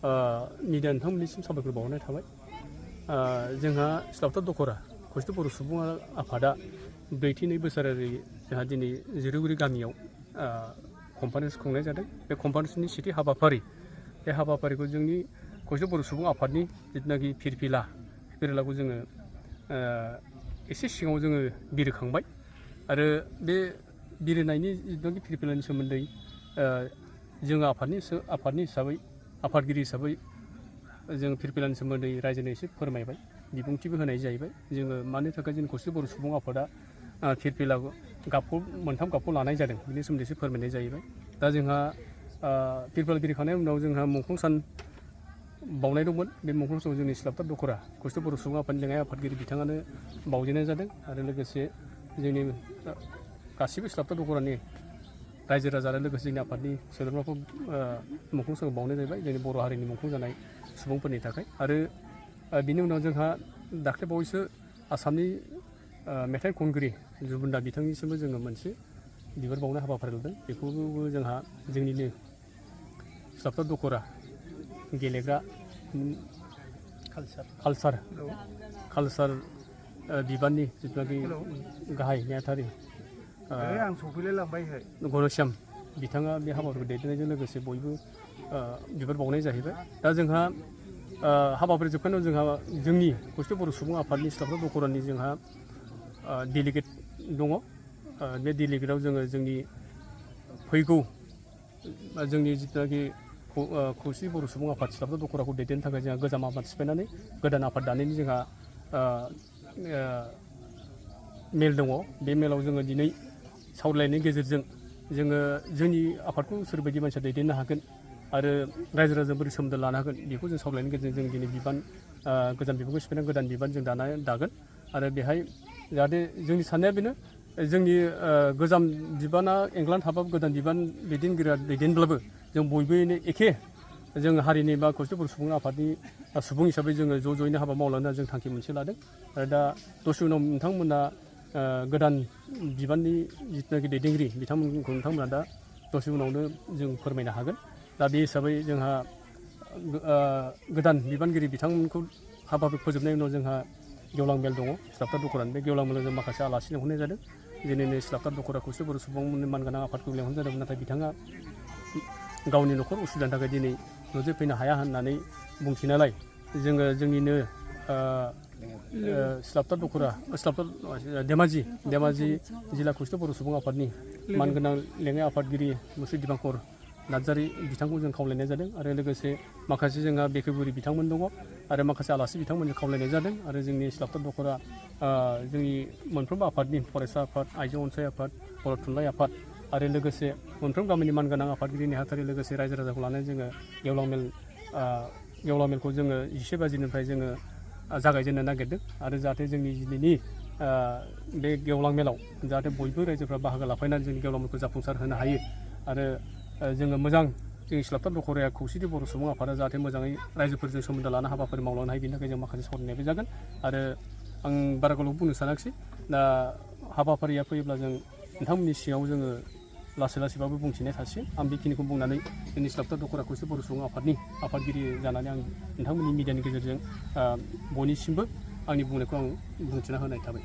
Media नोंथांमोननिसिम साबायखर बावहरनाय थाबाय। जोंहा सिलावथार दखरा खौसेथि बर' सुबुं आफादा 42 बोसोरारि जोंहा दिनै जिरुगुरि गामियाव कनफारेन्स खुंनाय जादों। बे कनफारेन्सनि सेथि हाबाफारि बे हाबाफारिखौ जोंनि खौसेथि बर' सुबुं आफादनि जिथुनाखि फिरफिलाखौ जोङो एसे सिगाङाव जोङो बिरखांबाय आरो बे बिरनायनि जिथुनाखि फिरफिलानि सोमोन्दै जोङो आफादगिरि हिसाबै जों फिरफिलानि सोमोन्दै रायजोनो एसे फोरमायबाय, बिबुंथिबो होनाय जाहैबाय। जोङो मानि थाखाय जों खौसेथि बर' सुबुं आफादा फिरफिलाखौ मोनथाम गाबखौ लानाय जादों बिनि सोमोन्दै एसे फोरमायनाय जाहैबाय। दा जोंहा फिरफिला बिरखांनायनि उनाव जोंहा मुंख्लं सान बावनाय दंमोन। बे मुंख्लं सानाव जोंनि सिलावथार दखरा खौसेथि बर' सुबुं आफादनि लेङाइ आफादगिरि बिथाङानो बावजेननाय जादों आरो लोगोसे जोंनि गासिबो सिलावथार दखरानि रायजो राजा आरो लोगोसे जोंनि आफादनि सोद्रोमाफोर मुंख्लं सानाव बावनाय जाहैबाय जोंनि बर' हारिनि मुंख्लं जानाय सुबुंफोरनि थाखाय। आरो बिनि उनाव जोंहा दाख्लै बावैसो आसामनि मेथाइ खनगिरि जुबुन दा बिथांनिसिमबो जोङो मोनसे बिबार बावनाय हाबाफारि लादों। बेखौबो जोंहा जोंनिनो सिलावथार दखरा गेलेग्रा कालसार बिबाननि जिथुनाखि गाहाय नेहाथारि घनश्याम बिथाङा बे हाबाफारिखौ दैदेननायजों लोगोसे बयबो बिबार बावनाय जाहैबाय। दा जोंहा हाबाफारि जोबखांनायाव जोंहा जोंनि खौसेथि बर' सुबुं आफादनि सिलावथार दखरानि जोंहा डेलिगेट दङ। बे डेलिगेटआव जोङो जोंनि फैगौ जोंनि जिथुनाखि खौसेथि बर' सुबुं आफाद सिलावथार दखराखौ दैदेननो थाखाय जोंहा गोजाम आफाद सिफायनानै गोदान आफाद दानायनि जोंहा मेल दङ। बे मेलाव जोङो दिनै सावरायलायनायनि गेजेरजों जोङो जोंनि आफादखौ सोरबायदि मानसिया दैदेननो हागोन आरो रायजो राजाजों बोरै सोमोन्दो लानो हागोन बेखौ जों सावरायनायनि गेजेरजों जों दिनै गोजाम बिबानखौ सिफायनानै गोदान बिबान जों दागोन। आरो बेहाय जाहाथे जोंनि साननाया बेनो जोंनि गोजाम बिबाना एंग्लाना थाबाबो गोदान बिबान दैदेनगिरिया दैदेनब्लाबो जों बयबो एखे जों हारिनि बा खौसेथि बर' सुबुं आफादनि सुबुं हिसाबै जोङो ज'यैनो हाबा मावलांनो जों थांखि मोनसे लादों। आरो दा दसे उनाव नोंथांमोना गोदान बिबाननि जिथुनाखि दैदेनगिरि नोंथांमोना दा दसे उनावनो जों फोरमायनो हागोन। दा बे हिसाबै जोंहा गोदान बिबानगिरि बिथांमोनखौ हाबाफारि फोजोबनायनि उनाव जोंहा गेवलां मेल दङ सिलावथार दखरानि। बे गेवलां मेलाव जों माखासे आलासि लेंहरनाय जादों। दिनैनो सिलावथार दखरा खौसेथि बर' सुबुंनि मानगोनां आफादखौ लेंहरनाय जादोंमोन, नाथाय बिथाङा गावनि न'खर उसुबिदानि थाखाय दिनै नुजाफैनो हाया होननानै बुंथिनायलाय जोङो जोंनिनो धेमाजि जिल्ला खौसेथि बर' सुबुं आफादनि मानगोनां लेङाइ आफादगिरि मुस्रि दिबांकर नार्जारि बिथांखौ जों खावलायनाय जादों। आरो लोगोसे माखासे जोंहा बेखेवगिरि बिथांमोन दङ आरो माखासे आलासि बिथांमोनजों खावलायनाय जादों। आरो जोंनि सिलावथार दखरा जोंनि मोनफ्रोमबो आफादनि फरायसा आफाद, आइजो अनसाय आफाद, बर' थुनलाइ आफाद आरो लोगोसे मोनफ्रोम गामिनि मानगोनां आफादगिरि नेहाथारि लोगोसे रायजो राजाखौ लानानै जोङो गेवलां मेलखौ जोङो 11 बाजिनिफ्राय जोङो जागायजेननो नागिरदों। आरो जाहाथे जोंनि दिनैनि बे गेवलां मेलाव जाहाथे बयबो रायजोफ्रा बाहागो लाफैनानै जोंनि गेवलां मेलखौ जाफुंसार होनो हायो आरो जोङो मोजां जोंनि सिलावथार दखराया खौसेथि बर' सुबुं आफादा जाहाथे मोजाङै रायजोफोरजों सोमोन्दो लाना हाबाफारि मावलांनो हायो बेनि थाखाय जों माखासे सावरायनायबो जागोन। आरो आं बारा गोलाव बुंनो सानाखिसै। दा हाबाफारिया फैयोब्ला जों नोंथांमोननि सिगाङाव जोङो लासैबाबो बुंथिनाय थासिगोन। आं बेखिनिखौ बुंनानै जोंनि सिलावथार दखरा खौसेथि बर' सुबुं आफादनि आफादगिरि जानानै आं नोंथांमोननि मिडियानि गेजेरजों बयनिसिमबो आंनि बुंनायखौ आं बुंथिना होनाय थाबाय।